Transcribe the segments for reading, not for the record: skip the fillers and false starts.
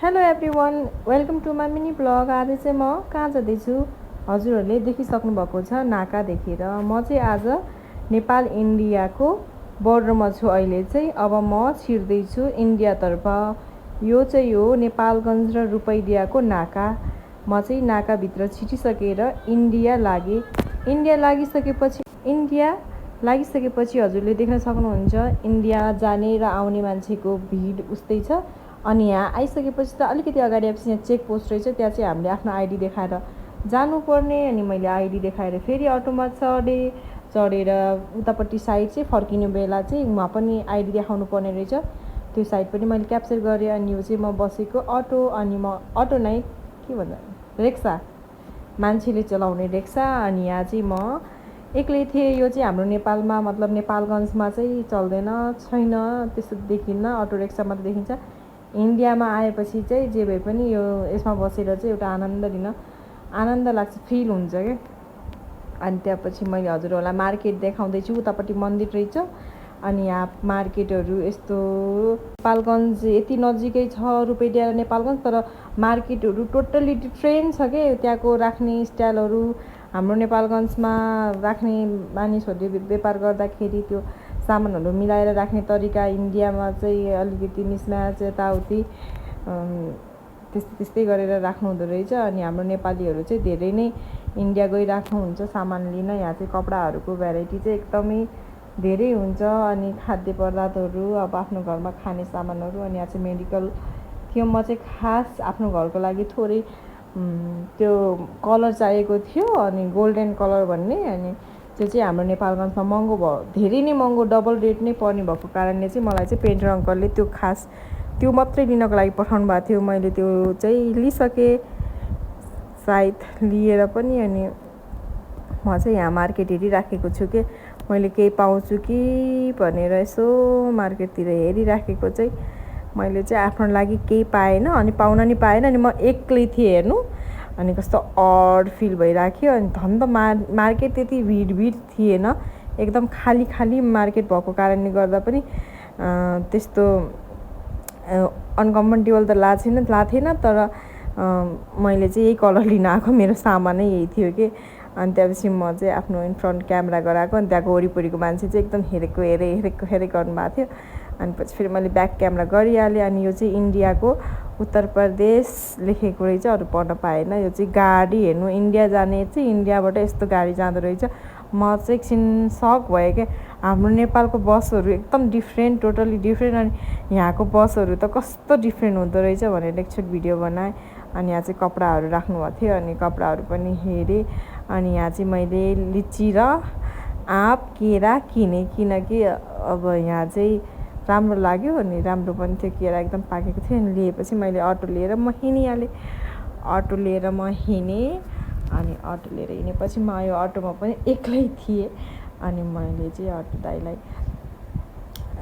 Hello everyone, welcome to my mini blog. आज चाहिँ म कहाँ जाँदैछु हजुरहरूले देखिसक्नु भएको छ नाका देखेर। म चाहिँ आज नेपाल इन्डियाको बोर्डरमा छु। अहिले चाहिँ अब म छिर्दैछु इन्डियातर्फ। यो चाहिँ हो नेपालगञ्ज र रूपैडियाको नाका। म चाहिँ नाकाभित्र छिटिसकेर इन्डिया लागिसकेपछि हजुरले देख्न सक्नुहुन्छ इन्डिया जाने र आउने मान्छेको भिड उस्तै छ। अनि यहाँ आइसकेपछि त अलिकति अगाडि आएपछि यहाँ चेक पोस्ट रहेछ, त्यहाँ चाहिँ हामीले आफ्नो आइडी देखाएर जानुपर्ने। अनि मैले आइडी देखाएर फेरि अटोमा चढेर उतापट्टि साइड चाहिँ फर्किने बेला चाहिँ उहाँ पनि आइडी देखाउनु पर्ने रहेछ। त्यो साइड पनि मैले क्याप्चर गरेँ। अनि यो चाहिँ म बसेको अटो, अनि म अटो नै के भन्दा रिक्सा, मान्छेले चलाउने रिक्सा। अनि यहाँ चाहिँ म एक्लै थिएँ। यो चाहिँ हाम्रो नेपालमा मतलब नेपालगञ्जमा चाहिँ छैन, त्यस्तो देखिन्न, अटो रिक्सा मात्रै देखिन्छ। इन्डियामा आएपछि चाहिँ जे भए पनि यो यसमा बसेर चाहिँ एउटा आनन्द लाग्छ, फिल हुन्छ क्या। अनि त्यहाँपछि मैले हजुरहरूलाई मार्केट देखाउँदैछु। उतापट्टि मन्दिर रहेछ। अनि यहाँ मार्केटहरू यस्तो नेपालगञ्ज यति नजिकै छ रूपैडिया र नेपालगञ्ज, तर मार्केटहरू टोटल्ली डिफ्रेन्ट छ क्या। त्यहाँको राख्ने स्टाइलहरू हाम्रो नेपालगञ्जमा राख्ने मानिसहरूले व्यापार गर्दाखेरि त्यो सामानहरू मिलाएर राख्ने तरिका इन्डियामा चाहिँ अलिकति मिसम्याच यताउति त्यस्तै गरेर राख्नु हुँदो रहेछ। अनि हाम्रो नेपालीहरू चाहिँ धेरै नै इन्डिया गइराख्नुहुन्छ सामान लिन। यहाँ चाहिँ कपडाहरूको भेराइटी चाहिँ एकदमै धेरै हुन्छ। अनि खाद्य पदार्थहरू, अब आफ्नो घरमा खाने सामानहरू। अनि यहाँ चाहिँ मेडिकल थियो। म चाहिँ खास आफ्नो घरको लागि थोरै त्यो कलर चाहिएको थियो, अनि गोल्डन कलर भन्ने। अनि त्यो चाहिँ हाम्रो नेपालगञ्जमा महँगो भयो, धेरै नै महँगो, डबल रेट नै पर्ने भएको कारणले चाहिँ मलाई चाहिँ पेन्टर अङ्कलले त्यो मात्रै लिनको लागि पठाउनु भएको थियो। मैले त्यो चाहिँ लिइसकेँ सायद लिएर पनि। अनि म चाहिँ यहाँ मार्केट हेरिराखेको छु कि मैले केही पाउँछु कि भनेर यसो मार्केटतिर हेरिराखेको चाहिँ मैले चाहिँ आफ्नो लागि केही पाएन, अनि पाउन नि पाएन। अनि म एक्लै थिएँ हेर्नु, अनि कस्तो अड फिल भइराख्यो। अनि झन् त मार्केट त्यति भिड थिएन, एकदम खाली मार्केट भएको कारणले गर्दा पनि त्यस्तो अनकम्फर्टेबल त लाग्थेन। तर मैले चाहिँ यही कलर लिन आएको, मेरो सामानै यही थियो कि। अनि त्यहाँपछि म चाहिँ आफ्नो इन फ्रन्ट क्यामेरा गराएको। अनि त्यहाँको वरिपरिको मान्छे चाहिँ एकदम हेरेको गर्नुभएको थियो। अनि पछि फेरि मैले ब्याक क्यामेरा गरिहालेँ। अनि यो चाहिँ इन्डियाको उत्तर प्रदेश लेखेको रहेछ, अरू पढ्न पाएन। यो चाहिँ गाडी हेर्नु, इन्डिया जाने चाहिँ इन्डियाबाट यस्तो गाडी जाँदो रहेछ। म चाहिँ एकछिन सक भएँ क्या। हाम्रो नेपालको बसहरू एकदम डिफ्रेन्ट, टोटल्ली डिफ्रेन्ट। अनि यहाँको बसहरू त कस्तो डिफ्रेन्ट हुँदो रहेछ भनेर एकछिन भिडियो बनाएँ। अनि यहाँ चाहिँ कपडाहरू राख्नुभएको थियो, अनि कपडाहरू पनि हेरेँ। अनि यहाँ चाहिँ मैले लिची र आँप केरा किनेँ, किनकि अब यहाँ चाहिँ राम्रो लाग्यो। अनि राम्रो पनि थियो, केरा एकदम पाकेको थियो। अनि लिएपछि मैले अटो लिएर म हिँडिहालेँ। अनि अटो लिएर हिँडेपछि म यो अटोमा पनि एक्लै थिएँ। अनि मैले चाहिँ अटो दाइलाई,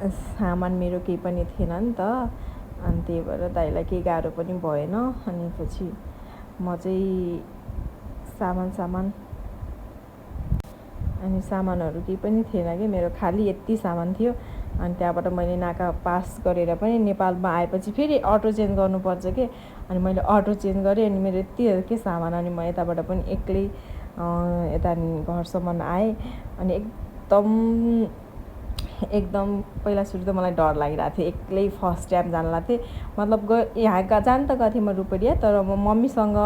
सामान मेरो केही पनि थिएन नि त, अनि त्यही भएर दाइलाई केही गाह्रो पनि भएन। अनि पछि म चाहिँ सामानहरू केही पनि थिएन कि, मेरो खालि यति सामान थियो। अनि त्यहाँबाट मैले नाका पास गरेर पनि नेपालमा आएपछि फेरि अटो चेन्ज गर्नुपर्छ कि। अनि मैले अटो चेन्ज गरेँ। अनि मेरो यति के सामान, अनि म यताबाट पनि एक्लै यता घरसम्म आएँ। अनि एकदम पहिला सुरु त मलाई डर लागिरहेको थियो, एक्लै फर्स्ट टाइम जान लाग्थेँ। मतलब यहाँ जान त गएको थिएँ म रूपैडिया, तर म मम्मीसँग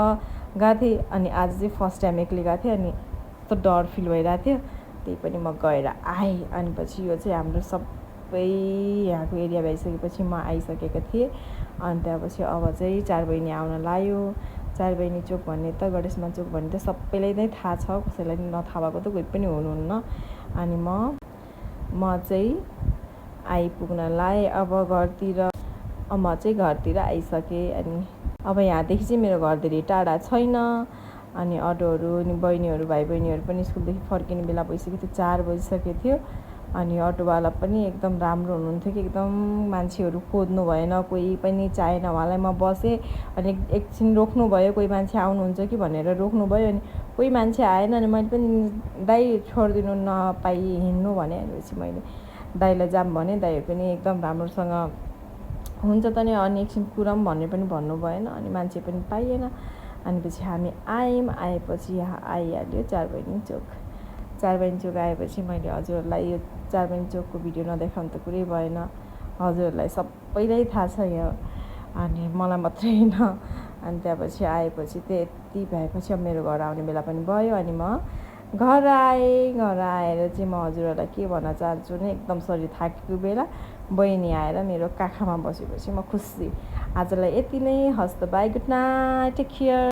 गएको थिएँ। अनि आज चाहिँ फर्स्ट टाइम एक्लै गएको थिएँ। अनि यस्तो डर फिल भइरहेको थियो, त्यही पनि म गएर आएँ। अनि पछि यो चाहिँ हाम्रो सबै यहाँको एरिया भइसकेपछि म आइसकेको थिएँ। अनि त्यहाँपछि अब चाहिँ चार बहिनी आउन लाग्यो। चार बहिनी चोक भन्ने त, गणेशमा चोक भन्ने त सबैलाई नै थाहा छ, कसैलाई नथाहा भएको त कोही पनि हुनुहुन्न। अनि म चाहिँ आइपुग्न लाएँ अब घरतिर। म चाहिँ घरतिर आइसकेँ। अनि अब यहाँदेखि चाहिँ मेरो घर धेरै टाढा छैन। अनि अटोहरू, अनि बहिनीहरू, भाइ बहिनीहरू पनि स्कुलदेखि फर्किने बेला भइसकेको थियो, 4 बजिसकेको थियो। अनि अटोवाला पनि एकदम राम्रो हुनुहुन्थ्यो कि एकदम मान्छेहरू खोज्नु भएन, कोही पनि चाहेन उहाँलाई। म बसेँ, अनि एकछिन रोक्नुभयो, कोही मान्छे आउनुहुन्छ कि भनेर रोक्नुभयो। अनि कोही मान्छे आएन। अनि मैले पनि दाइ छोडिदिनु नपाई हिँड्नु भने। भनेपछि मैले दाइलाई जाम भने, दाइहरू पनि एकदम राम्रोसँग हुन्छ त नि अनि एकछिन कुरा पनि भन्नु भएन अनि मान्छे पनि पाइएन। अनि पछि हामी आएपछि यहाँ आइहाल्यो 4 बहिनी चोक। 4 बहिनी चोक आएपछि मैले हजुरहरूलाई यो 4 बहिनी चोकको भिडियो नदेखाउनु त कुरै भएन। हजुरहरूलाई सबैलाई थाहा छ यो, अनि मलाई मात्रै होइन। अनि त्यहाँपछि आएपछि त्यति भएपछि अब मेरो घर आउने बेला पनि भयो। अनि म घर आएर चाहिँ म हजुरहरूलाई के भन्न चाहन्छु भने एकदम शरीर थाकेको बेला बहिनी आएर मेरो काखमा बसेपछि म खुसी। आजलाई यति नै। हस्त bye, good night, take care.